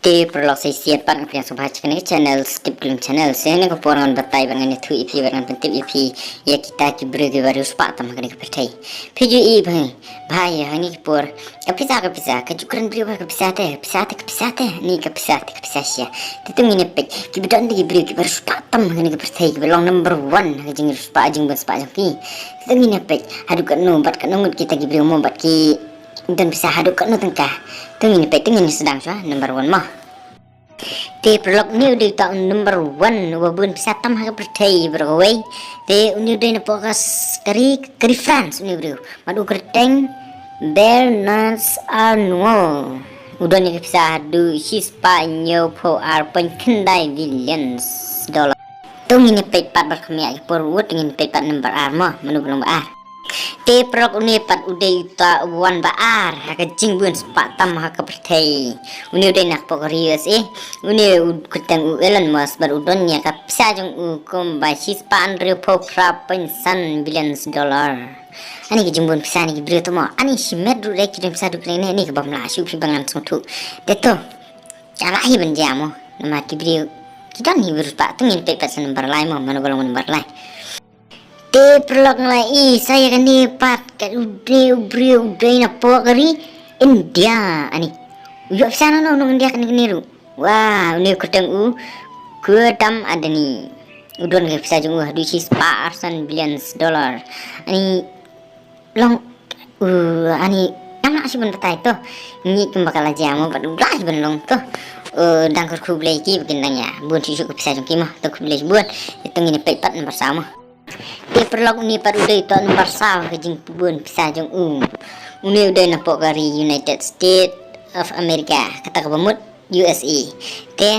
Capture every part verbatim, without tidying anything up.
Te paralok, sa shisien pat nga pdiang sngewbha sha kane ka channel, Steve Kling Channel. Sa kane ka por ngan batai bad ngan ïathuh ïa phi bad ngan pyntip ïa phi ïa kita ki briew kiba riewspah tam ha kane ka pyrthei. Phi ju i bha, bha ïa hangne ki por. Ka pisa, ka pisa, ka ju kren briew bha, ka pisa te, ka pisa te, ka pisa te, ni ka pisa te, ka pisa shisha. Te to ngin ïa peit kiba don de ki briew kiba riewspah tam ha kane ka pyrthei, kiba long number one ha ka jingriewspah, jingbun spah jong ki. Te to ngin ïa peit haduh katno bad katno ngut kita ki briew mo, bad ki don pisa haduh katno tyngka. To ngin ïa peit, to ngin ïa sdang shuwa number one mo. Te paralok, une u dei uta u number one uba bun pisa tam ha ka pyrthei baroh kawei. Te une u dei napoh ka s-, ka ri, ka ri France une u briew. Bad u kyrteng Bernard Arnault. U don ïa ka pisa haduh shispah hynñiewphew ar point khyndai billions dollar. To ngin ïa peit pat bad kham ïa ki por, to ngin ïa peit pat number ar mo, mano ba long ba ar. Te paralok, une pat u dei uta uba wan ba ar ha ka jingbun spah tam ha ka pyrthei. Une u dei napoh ka ri U S A. Une u kyrteng u Elon Musk bad u don ïa ka pisa jong u kumba shispah hynriewphew phra point san billions dollar. Ani ka jingbun pisa ne ki briew to mo. Ani shimet ruh de ki don pisa haduh kane, ne kaba ym lah shuh phi ba ngan sngewthuh. Te to, ka lah hi ban jia mo. Namar ki briew ki don hi ba riewspah. To ngin peit pat sa number lai mo, mano ba long number lai. Te paralok, nga la ïohi sa ïa kane pat, ka u dei u briew u dei napoh ka ri India. Ani u ïoh pisa nano nong India kane kane ruh. Wah, une u kyrteng u Gautam Adani. U don ka pisa jong u haduh shispah arsan billions dollar. Ani long u, ani ngam lah shuh ban batai to. Ngi kumba ka la jia mo, bad u lah shuh ban long to. Eh, dang kyrkhu Blei ki ba kin dang ïa bun shuh shuh ka pisa jong ki mo. To khublei shibun. Te to ngin ïa peit pat number saw mo. Te paralok, une pat u dei uta u number saw ha ka jingbun pisa jong u. Une u dei napoh ka ri United States of America, kata kaba mut U S A. Te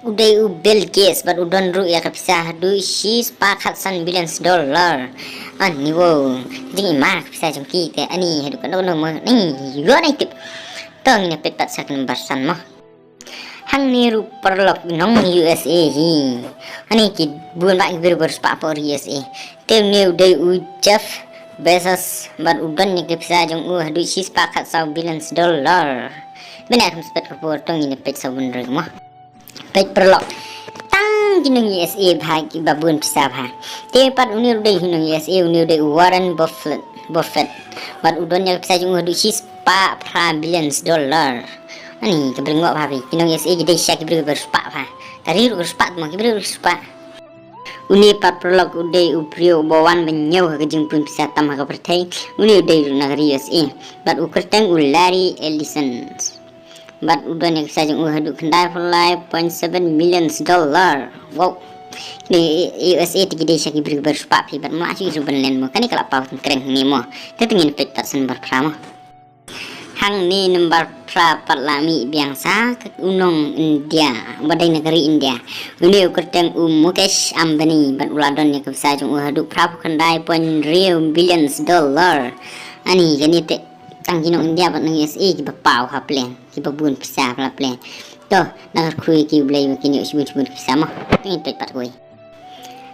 u dei u Bill Gates bad u don ruh ïa ka pisa haduh shispah khatsan billions dollar. Ani wow, jingim mar ka pisa jong ki te, ani haduh katno katno mo, ni ïoh nai tip. To ngin ïa peit pat sa ka number san mo. Hangne ruh paralok, nong U S A hi. Ani ki bun bha ki briew ba riewspah hapoh ri U S A. Te une u dei u Jeff Bezos bad u don ïa ka pisa jong u haduh shispah khatsaw billions dollar. Bad ha kham spet ka por to ngin ïa peit sa u bynriew mo. Peit paralok, tang ki nong U S A bha kiba bun pisa bha. Te pat une ruh u dei hi nong U S A, une u dei u Warren Buffett. Buffett. Bad u don ïa ka pisa jong u haduh shispah phra billions dollar. Ani ka briew ngop bha phi. Ki nong U S A ki dei shisha ki briew ba riewspah bha. Ka ri ruh ka riewspah, mo, ki briew ruh riewspah. Une pat paralok u dei u briew uba wan ba hynñiew ha ka jingbun pisa tam ha ka pyrthei. Une u dei ruh na ka ri U S A. Bad u kyrteng u Larry Ellison. Bad u don ïa ka pisa jong u haduh khyndai phew lai point seven millions dollar. Wow. Kine U S A te ki dei shisha ki briew ba riewspah phi, bad ym lah shuh ruh ban len mo. Kane ka la paw tang kreng hangne mo. Te to ngin peit pat sa number phra mo. Hangne number phra pat la mih biang sa ka u nong India, uba dei na ka ri India. Une u kyrteng u Mukesh Ambani bad u la don ïa ka pisa jong u haduh phra phew khyndai point hynriew billions dollar. Ani kane te tang ki nong India bad nong U S A kiba paw ha pdeng, kiba bun pisa ha pdeng. To, nang kyrkhu ïa ki U Blei ba kin ïoh shibun shibun ki pisa mo. To ngin peit pat kawei.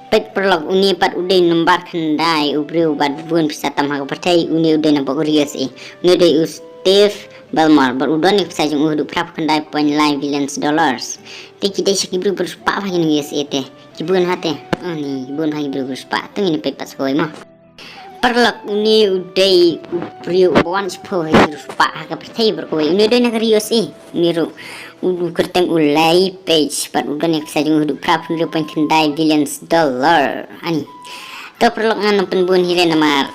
Peit paralok, une pat u dei number khyndai u briew uba bun pisa tam ha ka pyrthei, une u dei napoh ka ri U S A. Une u dei u Steve Ballmer bad u don ïa ka pisa jong u haduh phra phew khyndai point lai billions dollars. Te ki dei shisha ki briew ba riewspah bha ki nong U S A te. Ki bun bha te. Oh, ni, ki bun bha ki briew ba riewspah. To ngin peit pat sa kawei mo. Paralok, une u dei u briew uba wan shiphew ha ki riewspah ha ka pyrthei baroh kawei. Une u dei na ka ri U S A. Une ruh u, u kyrteng u Larry Page bad u don ïa ka pisa jong u haduh phra phew hynriew point khyndai billions dollar. Ani. To paralok, ngan ym pynbun hi re namar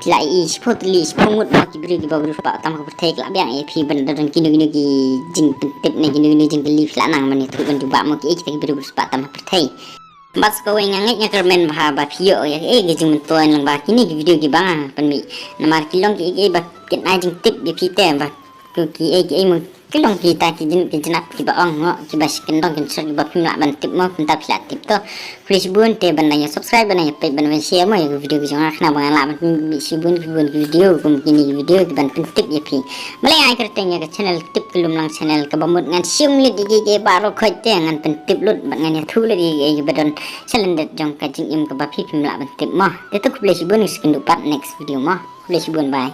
phi la ïohi shiphew tylli shiphew ngut mo ki briew kiba riewspah tam ha ka pyrthei, ka la biang ïa phi ban da don kino kino ki jingpyntip ne kino kino jingkylli, phi la nang ban ïathuh ban jubab mo kiei kita ki briew ba riewspah tam ha ka pyrthei. Bad sa kawei, nga ngeit nga kyrmen bha ba phi ïoh ïa kaei ka jingmyntoi lyngba kine ki video kiba nga pynmih. Namar ki long kiei kiei ba kin ai jingtip ïa phi te, ba ki, kiei kiei mo ki long kita ki jin, ki jingïap kiba ong, kiba shi kyndong kynsur kiba phim lah ban tip mo, kumta phi lah tip. To, khublei shibun te ban dang ïa subscribe, ban dang ïa peit, ban dang ïa share mo ïa ki video ki jong nga, khnang ba ngan lah ban pynmih shibun shibun ki video kum kine ki video kiban pyntip ïa phi. Balei ai kyrteng ïa ka channel Tip Ka Lumlang Channel, kaba mut ngan shim lut ïa kiei kiei baroh khoit te ngan pyntip lut bad ngan ïathuh lut ïa kiei kiba don shalyndet jong ka jingim kaba phi phim lah ban tip mo. Te to khublei shibun, ngin sa ïakynduh pat next video mo. Khublei shibun, bye.